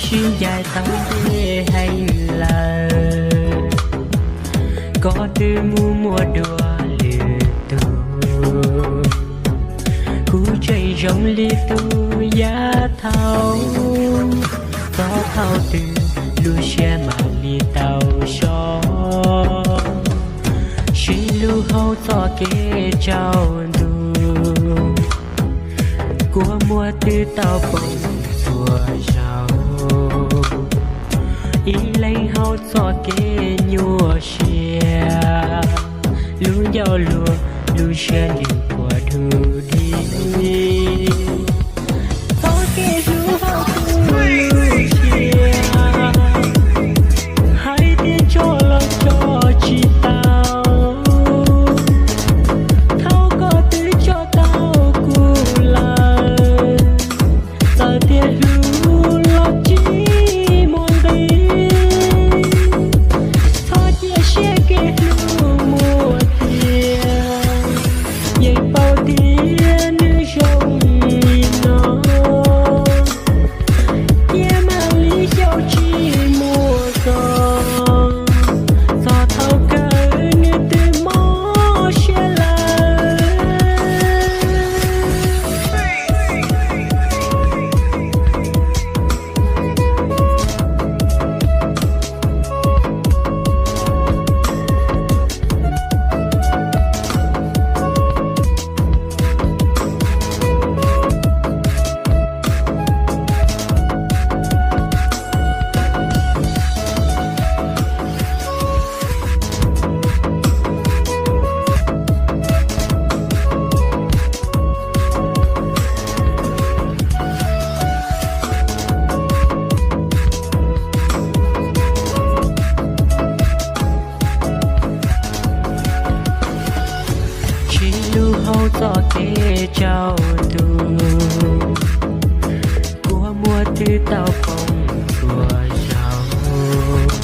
Sib ncaim tau ntev heev lawm, koj twb mus muaj dua lwm tus. Kuv tseem zoo li tus yav thaud, txog thaum twg lub siab mam li tau so, sib hlub hauv txoj kev tsaus ntuj. Kua muag twb tau poob txhua zaus, ib leeg hauv txoj kev nyuaj siab. Lub ncauj luag, lub siab ntsws puas dhuav dib. Txoj kev hlub hauv kuv lub siab, hais tias tso los tso tsis tau. Thaum koj twb tso tau kuv lawm, txawm tias hlub los tsis muaj nqis. Txhob cia siab kev hlub muaj tiag, yeej paub tias nws zoo li no. Cia mam li xyaum tsis muaj koj, txog thaum kawg nws twb mob siab lawm. Sib hlub hauv txoj kev tsaus ntuj, kua muag twb tau poob txhua zaus,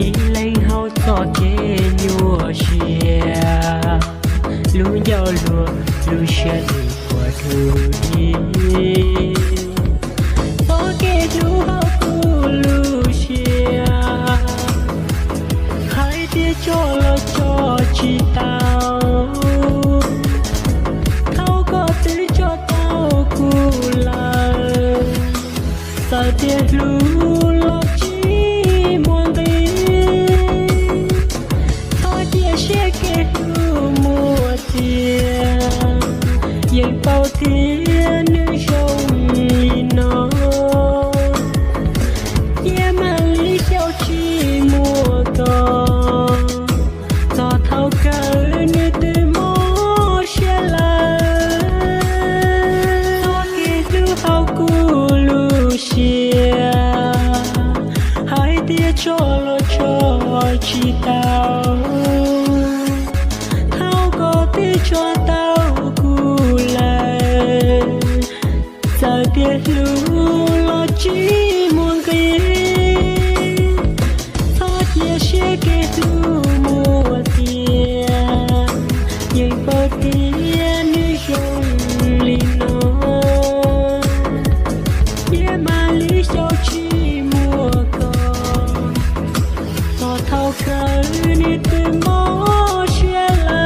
ib leeg hauv txoj kev nyuaj siab. Lub ncauj luag, lub siab ntsws puas dhuav dib. Txoj kev hlub hauv kuv lub siab, hais tias tso los tso tsis tau. Thaum koj twb tso tau kuv lawm, txawm tias hlub los tsis muaj nqis. Txhob cia siab kev hlub muaj tiag, yeej paub tias nws zoo li no. Cia mam li xyaum tsis muaj koj, txog thaum kawg nws twb mob siab lawm. Txoj kev hlub hauv kuv lub siab, hais tias tso los tso tsis tau. Thaum koj twb tso tau kuv lawm, txawm tias hlub los tsis muaj nqis. Txhob cia siab kev hlub muaj tiag, yeej paub tias nws zoo li no. Cia mam li xyaum tsis muaj koj, txog thaum kawg nws twb mob siab lawm.